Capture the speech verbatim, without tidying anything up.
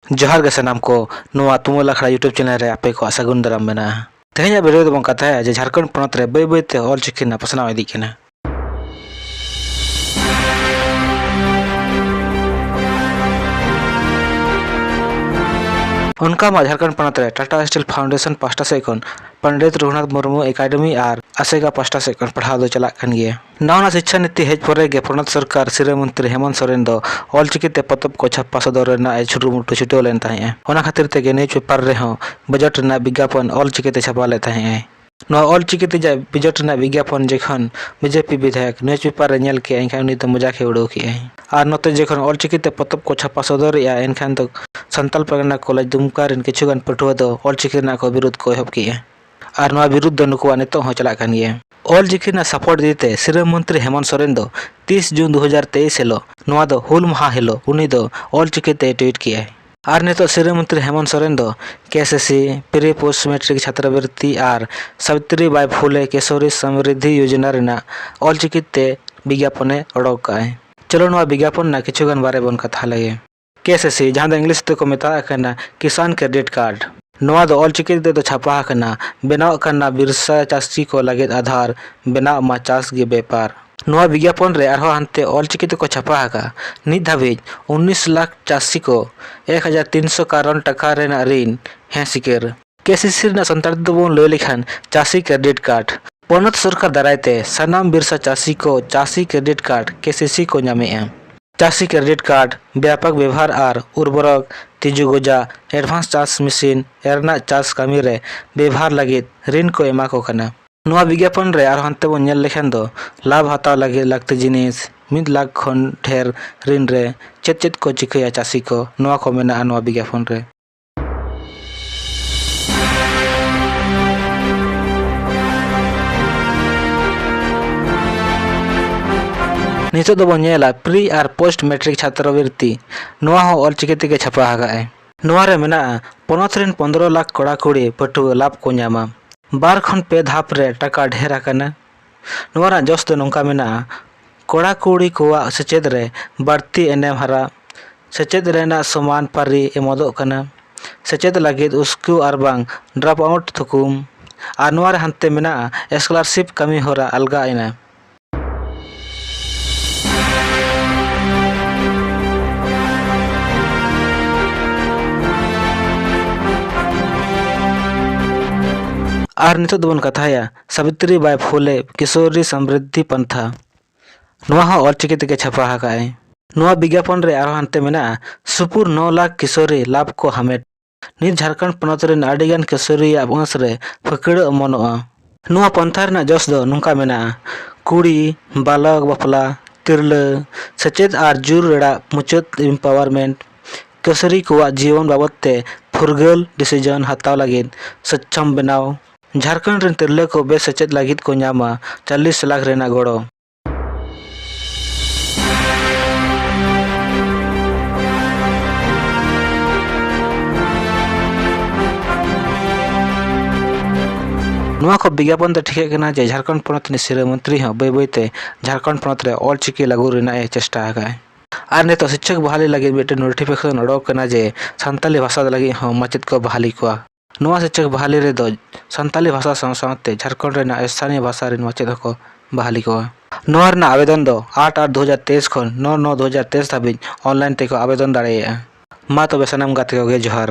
ᱡᱚᱦᱟᱨ ᱜᱮ ᱥᱟᱱᱟᱢ ᱠᱚ, ᱱᱚᱣᱟ ᱛᱩᱢᱟᱹᱞ ᱟᱠᱷᱲᱟ YouTube channel ᱨᱮ ᱟᱯᱮ ᱠᱚᱣᱟᱜ ᱥᱟᱹᱜᱩᱱ ᱫᱟᱨᱟᱢ ᱢᱮᱱᱟᱜᱼᱟ᱾ ᱛᱮᱦᱮᱧᱟᱜ video ᱫᱚᱵᱚᱱ ᱠᱟᱛᱷᱟᱭᱟ ᱡᱮ ᱡᱷᱟᱲᱠᱷᱚᱸᱰ ᱯᱚᱱᱚᱛ ᱨᱮ ᱵᱟᱹᱭ ᱵᱟᱹᱭ ᱛᱮ ᱚᱞ ᱪᱤᱠᱤ ᱨᱮᱱᱟᱜ ᱯᱟᱥᱱᱟᱣ ᱤᱫᱤᱜ ᱠᱟᱱᱟ᱾ ᱚᱱᱠᱟ ᱢᱟ ᱡᱷᱟᱲᱠᱷᱚᱸᱰ ᱯᱚᱱᱚᱛ ᱨᱮ Tata Steel Foundation ᱯᱟᱦᱴᱟ ᱥᱮᱫ ᱠᱷᱚᱱ ᱯᱚᱱᱰᱤᱛ ᱨᱚᱜᱷᱩᱱᱟᱛᱷ ᱢᱩᱨᱢᱩ ᱮᱠᱟᱰᱮᱢᱤ ᱟᱨ ᱟᱥᱮᱠᱟ ᱯᱟᱦᱴᱟ ᱥᱮᱫ ᱠᱷᱚᱱ ᱯᱟᱲᱦᱟᱣ ᱫᱚ ᱪᱟᱞᱟᱜ ᱠᱟᱱ ᱜᱮᱭᱟ᱾ ᱱᱟᱣᱟ ᱱᱟᱣᱟ ᱥᱤᱪᱪᱷᱟ ᱱᱤᱛᱤ ᱦᱮᱡ ᱯᱚᱨᱮ ᱜᱮ ᱯᱚᱱᱚᱛ ᱥᱚᱨᱠᱟᱨ ᱥᱤᱨᱟᱹ ᱢᱚᱱᱛᱨᱤ ᱦᱮᱢᱚᱱᱛ ᱥᱚᱨᱮᱱ ᱫᱚ ᱚᱞ ᱪᱤᱠᱤ ᱛᱮ ᱯᱚᱛᱚᱵ ᱠᱚ ᱪᱷᱟᱯᱟ ᱥᱚᱫᱚᱨ ᱨᱮᱱᱟᱜ ᱮ ᱪᱷᱩᱴᱩᱢᱩᱴᱩ ᱪᱷᱩᱴᱟᱹᱣ ᱞᱮᱱ ᱛᱟᱦᱮᱸᱫᱼᱟ᱾ ᱚᱱᱟ ᱠᱷᱟᱹᱛᱤᱨ ᱛᱮᱜᱮ newspaper ᱨᱮᱦᱚᱸ budget ᱨᱮᱱᱟᱜ ᱵᱤᱜᱽᱜᱟᱯᱚᱱ ᱚᱞ ᱪᱤᱠᱤ ᱛᱮ ᱪᱷᱟᱯᱟ ᱞᱮᱫ ᱛᱟᱦᱮᱸᱫ ᱟᱭ᱾ ᱱᱚᱣᱟ ᱚᱞ ᱪᱤᱠᱤ ᱛᱮ ᱡᱟ budget ᱨᱮᱱᱟᱜ ᱵᱤᱜᱽᱜᱟᱯᱚᱱ ᱡᱚᱠᱷᱚᱱ BJP ᱵᱤᱫᱷᱟᱭᱚᱠ newspaper ᱨᱮ ᱧᱮᱞ ᱠᱮᱜᱼᱟ, ᱮᱱᱠᱷᱟᱱ ᱩᱱᱤ ᱫᱚ ᱢᱚᱡᱟᱠ ᱮ ᱩᱰᱟᱹᱣ ᱠᱮᱜᱼᱟᱭ᱾ ᱟᱨ ᱱᱚᱛᱮ ᱡᱚᱠᱷᱚᱱ ᱚᱞ ᱪᱤᱠᱤ ᱛᱮ ᱯᱚᱛᱚᱵ ᱠᱚ ᱪᱷᱟᱯᱟ ᱥᱚᱫᱚᱨᱮᱜᱼᱟ, ᱮᱱᱠᱷᱟᱱ ᱫᱚ ᱥᱟᱱᱛᱟᱞ ᱯᱟᱨᱜᱟᱱᱟ ᱠᱚᱞᱮᱡᱽ ᱫᱩᱢᱠᱟ ᱨᱮᱱ ᱠᱤᱪᱷᱩ ᱜᱟᱱ ᱯᱟᱹᱴᱷᱩᱣᱟᱹ ᱫᱚ ᱚᱞ ᱪᱤᱠᱤ ᱨᱮᱱᱟᱜ ᱠᱚ ᱵᱤᱨᱳᱫ ᱠᱚ ᱮᱦᱚᱵ ᱠᱮᱜᱼᱟ᱾ ᱟᱨ ᱱᱚᱣᱟ ᱵᱤᱨᱩᱫᱽ ᱫᱚ ᱱᱩᱠᱩᱣᱟᱜ ᱱᱤᱛᱚᱜ ᱦᱚᱸ ᱪᱟᱞᱟᱜ ᱠᱟᱱ ᱜᱮᱭᱟ᱾ ᱚᱞ ᱪᱤᱠᱤ ᱨᱮᱱᱟᱜ support ᱤᱫᱤ ᱛᱮ ᱥᱤᱨᱟᱹ ᱢᱚᱱᱛᱨᱤ ᱦᱮᱢᱚᱱᱛ ᱥᱚᱨᱮᱱ ᱫᱚ ᱛᱤᱥ ᱡᱩᱱ ᱫᱩ ᱦᱟᱡᱟᱨ ᱛᱮᱭᱤᱥ ᱦᱤᱞᱳᱜ, ᱱᱚᱣᱟ ᱫᱚ ᱦᱩᱞ ᱢᱟᱦᱟ ᱦᱤᱞᱳᱜ, ᱩᱱᱤ ᱫᱚ ᱚᱞ ᱪᱤᱠᱤ ᱛᱮ tweet ᱠᱮᱜᱼᱟᱭ᱾ ᱟᱨ ᱱᱤᱛᱚᱜ ᱥᱤᱨᱟᱹ ᱢᱚᱱᱛᱨᱤ ᱦᱮᱢᱚᱱᱛ ᱥᱚᱨᱮᱱ ᱫᱚ KCC, pre post matric ᱪᱷᱟᱛᱨᱚᱵᱨᱤᱛᱛᱤ ᱟᱨ ᱥᱟᱵᱤᱛᱨᱤ ᱵᱟᱭ ᱯᱷᱩᱞᱮ ᱠᱮᱥᱚᱨᱤ ᱥᱚᱢᱨᱤᱫᱷᱤ ᱭᱳᱡᱚᱱᱟ ᱨᱮᱱᱟᱜ ᱚᱞ ᱪᱤᱠᱤ ᱛᱮ ᱵᱤᱜᱽᱜᱟᱯᱚᱱᱮ ᱚᱰᱚᱠ ᱠᱟᱜᱼᱟᱭ᱾ ᱪᱚᱞᱚ ᱱᱚᱣᱟ ᱵᱤᱜᱽᱜᱟᱯᱚᱱ ᱨᱮᱱᱟᱜ ᱠᱤᱪᱷᱩ ᱜᱟᱱ ᱵᱟᱨᱮ ᱵᱚᱱ ᱠᱟᱛᱷᱟ ᱞᱮᱜᱮ᱾ KCC, ᱡᱟᱦᱟᱸ ᱫᱚ English ᱛᱮᱠᱚ ᱢᱮᱛᱟᱜ ᱠᱟᱱᱟ ᱠᱤᱥᱟᱱ Credit Card, ᱱᱚᱣᱟ ᱫᱚ ᱚᱞ ᱪᱤᱠᱤ ᱛᱮᱫᱚ ᱪᱷᱟᱯᱟ ᱟᱠᱟᱱᱟ, ᱵᱮᱱᱟᱣᱚᱜ ᱠᱟᱱᱟ ᱵᱤᱨᱥᱟ ᱪᱟᱹᱥᱤ ᱠᱚ ᱞᱟᱹᱜᱤᱫ ᱟᱫᱷᱟᱨ, ᱵᱮᱱᱟᱣ ᱢᱟ ᱪᱟᱥ ᱜᱮ ᱵᱮᱯᱟᱨ᱾ ᱱᱚᱣᱟ ᱵᱤᱜᱽᱜᱟᱯᱚᱱ ᱨᱮ ᱟᱨᱦᱚᱸ ᱦᱟᱱᱛᱮ ᱚᱞ ᱪᱤᱠᱤ ᱛᱮᱠᱚ ᱪᱷᱟᱯᱟ ᱟᱠᱟᱫᱼᱟ, ᱱᱤᱛ ᱫᱷᱟᱹᱵᱤᱡ ᱩᱱᱤᱥ ᱞᱟᱠᱷ ᱪᱟᱹᱥᱤ ᱠᱚ ᱮᱠ ᱦᱟᱡᱟᱨ ᱛᱤᱱᱥᱚ ᱠᱟᱨᱚᱱ ᱴᱟᱠᱟ ᱨᱮᱱᱟᱜ ᱨᱤᱱ ᱦᱮᱸ ᱥᱤᱠᱟᱹᱨ᱾ KCC ᱨᱮᱱᱟᱜ ᱥᱟᱱᱛᱟᱲ ᱛᱮᱫᱚ ᱵᱚᱱ ᱞᱟᱹᱭ ᱞᱮᱠᱷᱟᱱ ᱪᱟᱹᱥᱤ Credit Card᱾ ᱯᱚᱱᱚᱛ ᱥᱚᱨᱠᱟᱨ ᱫᱟᱨᱟᱭ ᱛᱮ ᱥᱟᱱᱟᱢ ᱵᱤᱨᱥᱟ ᱪᱟᱹᱥᱤ ᱠᱚ ᱪᱟᱹᱥᱤ Credit Card, KCC, ᱠᱚ ᱧᱟᱢᱮᱜᱼᱟ᱾ ᱪᱟᱹᱥᱤ Credit Card ᱵᱮᱯᱟᱠ ᱵᱮᱵᱷᱟᱨ ᱟᱨ ᱩᱨᱵᱚᱨᱚᱠ, ᱛᱤᱡᱩ ᱜᱚᱡᱟ, advance ᱪᱟᱥ ᱢᱮᱥᱤᱱ ᱮᱨᱱᱟᱜ ᱪᱟᱥ ᱠᱟᱹᱢᱤ ᱨᱮ ᱵᱮᱵᱷᱟᱨ ᱞᱟᱹᱜᱤᱫ ᱨᱤᱱ ᱠᱚ ᱮᱢᱟ ᱠᱚ ᱠᱟᱱᱟ᱾ ᱱᱚᱣᱟ ᱵᱤᱜᱽᱜᱟᱯᱚᱱ ᱨᱮ ᱟᱨᱦᱚᱸ ᱦᱟᱱᱛᱮ ᱵᱚᱱ ᱧᱮᱞ ᱞᱮᱠᱷᱟᱱ ᱫᱚ ᱞᱟᱵᱷ ᱦᱟᱛᱟᱣ ᱞᱟᱹᱜᱤᱫ ᱞᱟᱹᱠᱛᱤ ᱡᱤᱱᱤᱥ, ᱢᱤᱫ ᱞᱟᱠᱷ ᱠᱷᱚᱱ ᱰᱷᱮᱨ ᱨᱤᱱ ᱨᱮ ᱪᱮᱫ ᱪᱮᱫ ᱠᱚ ᱪᱤᱠᱟᱹᱭᱟ ᱪᱟᱹᱥᱤ ᱠᱚ, ᱱᱚᱣᱟ ᱠᱚ ᱢᱮᱱᱟᱜᱼᱟ ᱱᱚᱣᱟ ᱵᱤᱜᱽᱜᱟᱯᱚᱱ ᱨᱮ᱾ ᱱᱤᱛᱚᱜ ᱫᱚᱵᱚᱱ ᱧᱮᱞᱟ pre ᱟᱨ post matric ᱪᱷᱟᱛᱨᱚᱵᱨᱤᱛᱛᱤ, ᱱᱚᱣᱟ ᱦᱚᱸ ᱚᱞ ᱪᱤᱠᱤ ᱛᱮᱜᱮ ᱪᱷᱟᱯᱟ ᱟᱠᱟᱫᱼᱟᱭ᱾ ᱱᱚᱣᱟ ᱨᱮ ᱢᱮᱱᱟᱜᱼᱟ ᱯᱚᱱᱚᱛ ᱨᱮᱱ ᱯᱚᱱᱫᱽᱨᱚ ᱞᱟᱠᱷ ᱠᱚᱲᱟ ᱠᱩᱲᱤ ᱯᱟᱹᱴᱷᱩᱣᱟᱹ ᱞᱟᱵᱷ ᱠᱚ ᱧᱟᱢᱟ᱾ ᱵᱟᱨ ᱠᱷᱚᱱ ᱯᱮ ᱫᱷᱟᱯ ᱨᱮ ᱴᱟᱠᱟ ᱰᱷᱮᱨ ᱟᱠᱟᱱᱟ᱾ ᱱᱚᱣᱟ ᱨᱮᱱᱟᱜ ᱡᱚᱥ ᱫᱚ ᱱᱚᱝᱠᱟ ᱢᱮᱱᱟᱜᱼᱟ, ᱠᱚᱲᱟ ᱠᱩᱲᱤ ᱠᱚᱣᱟᱜ ᱥᱮᱪᱮᱫ ᱨᱮ ᱵᱟᱹᱲᱛᱤ ᱮᱱᱮᱢ ᱦᱟᱨᱟ, ᱥᱮᱪᱮᱫ ᱨᱮᱱᱟᱜ ᱥᱚᱢᱟᱱ ᱯᱟᱹᱨᱤ ᱮᱢᱚᱜᱚᱜ ᱠᱟᱱᱟ, ᱥᱮᱪᱮᱫ ᱞᱟᱹᱜᱤᱫ ᱩᱥᱠᱩ ᱟᱨ ᱵᱟᱝ ᱰᱨᱚᱯ ᱟᱣᱩᱴ ᱛᱷᱩᱠᱩᱢ, ᱟᱨ ᱱᱚᱣᱟ ᱨᱮ ᱦᱟᱱᱛᱮ ᱢᱮᱱᱟᱜᱼᱟ ᱥᱠᱚᱞᱟᱨᱥᱤᱯ ᱠᱟᱹᱢᱤ ᱦᱚᱨᱟ ᱟᱞᱜᱟ ᱮᱱᱟ᱾ ᱟᱨ ᱱᱤᱛᱚᱜ ᱫᱚᱵᱚᱱ ᱠᱟᱛᱷᱟᱭᱟ ᱥᱟᱵᱤᱛᱨᱤ ᱵᱟᱭ ᱯᱷᱩᱞᱮ ᱠᱤᱥᱳᱨᱤ ᱥᱚᱢᱨᱤᱫᱷᱤ ᱯᱟᱱᱛᱷᱟ᱾ ᱱᱚᱣᱟ ᱦᱚᱸ ᱚᱞᱪᱤᱠᱤ ᱛᱮᱜᱮ ᱪᱷᱟᱯᱟ ᱟᱠᱟᱫᱼᱟᱭ᱾ ᱱᱚᱣᱟ ᱵᱤᱜᱽᱜᱟᱯᱚᱱ ᱨᱮ ᱟᱨᱦᱚᱸ ᱦᱟᱱᱛᱮ ᱢᱮᱱᱟᱜᱼᱟ ᱥᱩᱯᱩᱨ ᱱᱚ ᱞᱟᱠᱷ ᱠᱤᱥᱳᱨᱤ ᱞᱟᱵᱷ ᱠᱚ ᱦᱟᱢᱮᱴ᱾ ᱱᱤᱛ ᱡᱷᱟᱲᱠᱷᱚᱸᱰ ᱯᱚᱱᱚᱛ ᱨᱮᱱ ᱟᱹᱰᱤᱜᱟᱱ ᱠᱤᱥᱳᱨᱤᱭᱟᱜ ᱟᱹᱥ ᱨᱮ ᱯᱷᱟᱹᱠᱲᱟᱹᱜ ᱚᱢᱚᱱᱚᱜᱼᱟ᱾ ᱱᱚᱣᱟ ᱯᱟᱱᱛᱷᱟ ᱨᱮᱱᱟᱜ ᱡᱚᱥ ᱫᱚ ᱱᱚᱝᱠᱟ ᱢᱮᱱᱟᱜᱼᱟ, ᱠᱩᱲᱤ, ᱵᱟᱞᱚᱠ ᱵᱟᱯᱞᱟ, ᱛᱤᱨᱞᱟᱹ, ᱥᱮᱪᱮᱫ ᱟᱨ ᱡᱩᱨ ᱨᱮᱲᱟᱜ ᱢᱩᱪᱟᱹᱫ ᱮᱢᱯᱟᱣᱟᱨᱢᱮᱱᱴ, ᱠᱤᱥᱳᱨᱤ ᱠᱚᱣᱟᱜ ᱡᱤᱭᱚᱱ ᱵᱟᱵᱚᱫ ᱛᱮ ᱯᱷᱩᱨᱜᱟᱹᱞ ᱰᱤᱥᱤᱡᱚᱱ ᱦᱟᱛᱟᱣ ᱞᱟᱹᱜᱤᱫ ᱥᱚᱪᱪᱷᱚᱢ ᱵᱮᱱᱟᱣ, ᱡᱷᱟᱲᱠᱷᱚᱸᱰ ᱨᱮᱱ ᱛᱤᱨᱞᱟᱹ ᱠᱚ ᱵᱮᱥ ᱥᱮᱪᱮᱫ ᱞᱟᱹᱜᱤᱫ ᱠᱚ ᱧᱟᱢᱟ ᱪᱚᱞᱞᱤᱥ ᱞᱟᱠᱷ ᱨᱮᱱᱟᱜ ᱜᱚᱲᱚ᱾ ᱱᱚᱣᱟ ᱠᱚ ᱵᱤᱜᱽᱜᱟᱯᱚᱱ ᱛᱮ ᱴᱷᱤᱠᱟᱹᱜ ᱠᱟᱱᱟ ᱡᱮ ᱡᱷᱟᱲᱠᱷᱚᱸᱰ ᱯᱚᱱᱚᱛ ᱨᱤᱱᱤᱡ ᱥᱤᱨᱟᱹ ᱢᱚᱱᱛᱨᱤ ᱦᱚᱸ ᱵᱟᱹᱭ ᱵᱟᱹᱭ ᱛᱮ ᱡᱷᱟᱲᱠᱷᱚᱸᱰ ᱯᱚᱱᱚᱛ ᱨᱮ ᱚᱞ ᱪᱤᱠᱤ ᱞᱟᱹᱜᱩ ᱨᱮᱱᱟᱜ ᱮ ᱪᱮᱥᱴᱟ ᱟᱠᱟᱫᱼᱟ᱾ ᱟᱨ ᱱᱤᱛᱚᱜ ᱥᱤᱠᱪᱷᱚᱠ ᱵᱟᱦᱟᱞᱤ ᱞᱟᱹᱜᱤᱫ ᱢᱤᱫᱴᱮᱱ ᱱᱳᱴᱤᱯᱷᱤᱠᱮᱥᱚᱱ ᱚᱰᱚᱠ ᱠᱟᱱᱟ ᱡᱮ ᱥᱟᱱᱛᱟᱞᱤ ᱵᱷᱟᱥᱟ ᱞᱟᱹᱜᱤᱫ ᱦᱚᱸ ᱢᱟᱪᱮᱫ ᱠᱚ ᱵᱟᱦᱟᱞᱤ ᱠᱚᱣᱟ᱾ ᱱᱚᱣᱟ ᱥᱤᱠᱪᱷᱚᱠ ᱵᱟᱦᱟᱞᱤ ᱨᱮᱫᱚ ᱥᱟᱱᱛᱟᱞᱤ ᱵᱷᱟᱥᱟ ᱥᱟᱶ ᱥᱟᱶᱛᱮ ᱡᱷᱟᱲᱠᱷᱚᱸᱰ ᱨᱮᱱᱟᱜ ᱥᱛᱷᱟᱱᱤᱭᱚ ᱵᱷᱟᱥᱟ ᱨᱮᱱ ᱢᱟᱪᱮᱫ ᱦᱚᱸᱠᱚ ᱵᱟᱦᱟᱞᱤ ᱠᱚᱣᱟ᱾ ᱱᱚᱣᱟ ᱨᱮᱱᱟᱜ ᱟᱵᱮᱫᱚᱱ ᱫᱚ ᱟᱴ ᱟᱴ ᱫᱩ ᱦᱟᱡᱟᱨ ᱛᱮᱭᱤᱥ ᱠᱷᱚᱱ ᱱᱚ ᱱᱚ ᱫᱩ ᱦᱟᱡᱟᱨ ᱛᱮᱭᱤᱥ ᱫᱷᱟᱹᱵᱤᱡ ᱚᱱᱞᱟᱭᱤᱱ ᱛᱮᱠᱚ ᱟᱵᱮᱫᱚᱱ ᱫᱟᱲᱮᱭᱟᱜᱼᱟ᱾ ᱢᱟ ᱛᱚᱵᱮ ᱥᱟᱱᱟᱢ ᱜᱟᱛᱮ ᱠᱚᱜᱮ ᱡᱚᱦᱟᱨ᱾